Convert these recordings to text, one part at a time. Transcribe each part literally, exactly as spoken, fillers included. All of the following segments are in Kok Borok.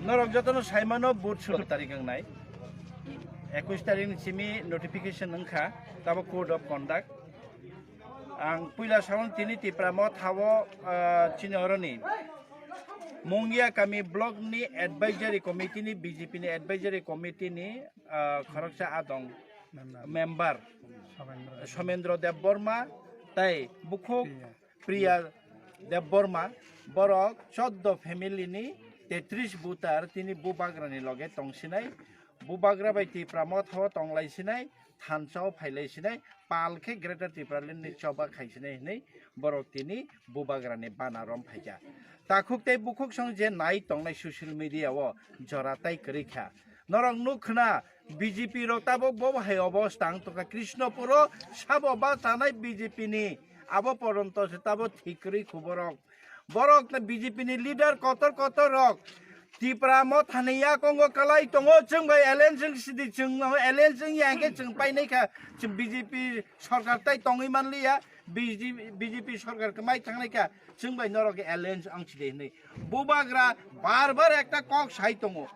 Norok jotono saimano, vote sutro tarik wngnai. Ekush tarik ni simi notification wngkha, tabo code of conduct. Ang puila samung tini Tipra Motha o, ah, chini oroni Mungia kami block ni advisory committee ni, B J P ni advisory committee ni, ah, khoroksa adong member Somendra Debbarma tai bukhuk Priya Debbarma, borok choddo family ni tetris voter tini Bubagra ni loge tongsinai, Bubagra bai Tipra Motha o tonglai sinai, thansa o phailai sinai, pal khe Greater Tipraland ni choba khai sinai hinui borok tini Bubagra ni bana rom phaikha. Takhuk tei bukhuk song je nai tongnai social media o jora tai kwrwi kha. Norok nuk khna B J P rok tabok bo hai obosta wng tongkha Krishnapur o sabo bachanai B J P ni abo poronto se tabo thik kwrwi khu borok. Borok na B J P ni leader kotor kotor rok Tipra Motha ni yakongo kalai tongo, chwng bai alliance wng sidi, chwng no alliance wng ya hwnkhe chwng painai kha, chwng B J P sorkar tai tongwi manliya, B J P, B J P sorkar kwmai thangnai kha, chwng bai norok alliance wng sidi hinwi. Bubagra bar bar ekta kok sai tongo.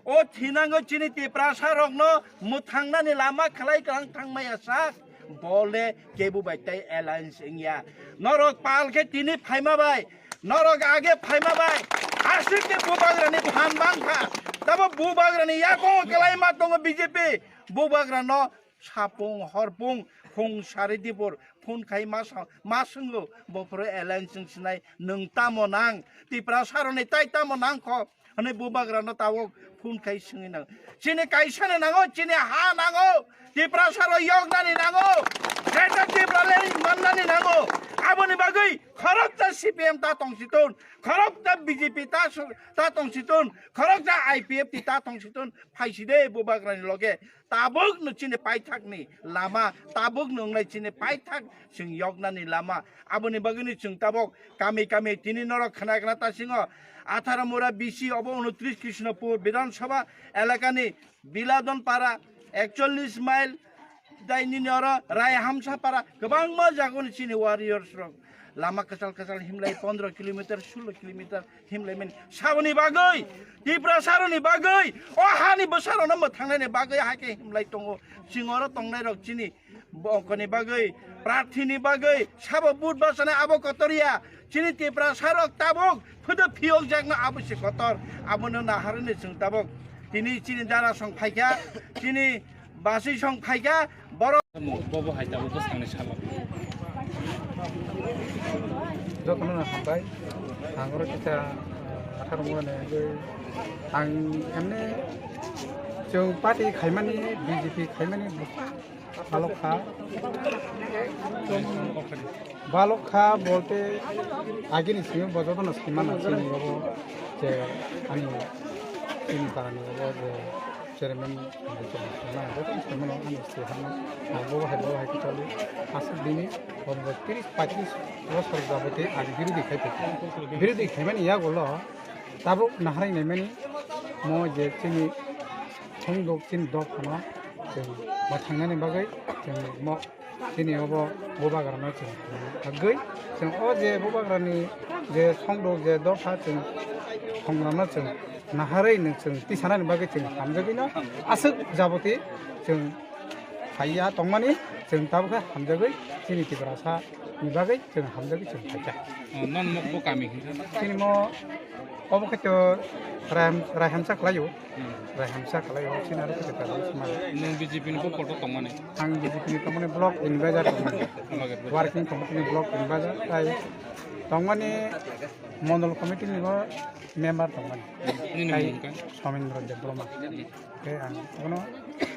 O thinango chini Tiprasa rokno mwthangnani lama khlai kwlang thangmaya sak, bole kebu bai tai alliance wngya. Norok pal khe tini phaima bai, norok age phaima bai, aswk khe Bubagrani phan bangkha. Tabo Bubagrani yakongo kwlaima tongo B J P. Bubagrano sapung horpung khung sari dibur phone khai ma sa-, ma swngo, bo phuru alliance wng sinai, nwng tamo nang? Tiprasa rokni tai tamo nang kho? Hwnwi Bubagrano tabok phone khai swngwi nang. Chini kaisa ni nango, chini ha nango. Tiprasa rok yoknani nango. Greater Tipraland mannani nango. Aboni bagwi khoroksa C P M ta tongsiton, khoroksa B J P ta su-, ta tongsiton, khoroksa I P F T ta tongsiton. Phaiside Bubagrani loge. Tabuk no chini paithak ni lama, tabuk no wngnai chini paithak chwng yoknani lama. Aboni bagwino chwng tabuk kami kami tini norok khna khna ta singo Atharamura B C obo unotris Krishnapur Bidhan Sabha elakani Biladon Para, ekchollis mile, tai nini oro Raihamsa Para, kwbangma jagoni chini warriors rok lama kwchal kwchal himlai pondro kilometer, sulo kilometer himlaimani saboni bagwi, Tiprasaroni bagwi, o hani bwsarokno mwthangnani bagwi hai khe himlai tongo. Chwng oro tongnairok chini bongkoni bagwi, prarthini bagwi, sabo but bachanai abo kotor ya. Chini Tiprasarok tabuk phudo phiyokjakno abo se kotor. Abono naharwi chwng tabuk tini chini dara song phaikha, chini Basui song phaikha, borok. Bobo hai tabuk bwsakni salo. Jotono hambai. Ang oro kisa, ah, atharo mone, ang emne chwng party khaimani, B J P khaimani balok kha. Balok kha bolte agini simi bo jotono simana chini obo je ani chini parani obo je chairman, jotono simana, jotono simana ani sihana, ang bo hai bo hai kitali aswk dini bo tris paitris bosor jaboti ang birodhi khai thai. Birodhi khaimani yagulo tabuk naharwi naimani mo je chini songdok chini dophano chwng mwthangnani bagwi chwng mo Chini obo Bubagrano chwng hamjagwi, chwng o je Bubagrani je songdok je dopha chwng songrano chwng naharwi nwng chwng tisanani bagwi chwng hamjagwino aswk jaboti chwng phaiya tongmani chwng tabukhe hamjagwi chini Tiprasa ni bagwi chwng hamjagwi chwng phaikha. O, non mokbo kami hinkhe? Chini mo Obo khe to Raiham-, Raiham sa khlaio. Hmm. Raiham sa khlaio, chini aro khe to Raiham sa mano. Nwng B J P ni bo kotor tongmani? Ang B J P ni tongmani block advisor tongmani. Block advisor. Working committee ni block advisor, tai tongmani mondol committee ni bo member tongmani. Nini Tai mung kha? Somendra Debbarma. Hmm. Khe ang bono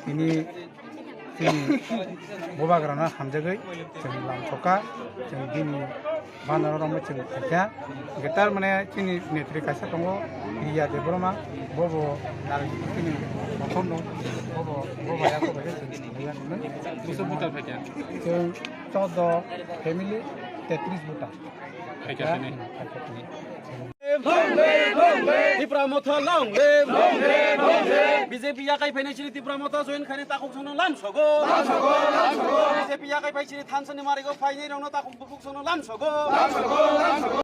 tini chini Bubagrano hamjagwi chwng lamsokha, chwng bini banaro romwi chwng phaikha. Hwnkhe tar mane chini netri kaisa tongo, Riya Debbarma, bobo narwk chini kothomno, bobo, bobo ya, bobo ya, chwng phaikha. Busa voter phaikha? Chwng chordo family, tetris voter. Phaikha tini? Phaikha tini. Long live, long live. Tipra Motha long live. Long live, long live. B J P yakai phainai chini Tipra Motha join khainai takhuk songno lam sogo. Lam sogo, lam sogo. B J P yakai phai chini thansa ni marigo phainai rokno takhuk bukhuk songno lam sogo. Lam sogo, lam sogo.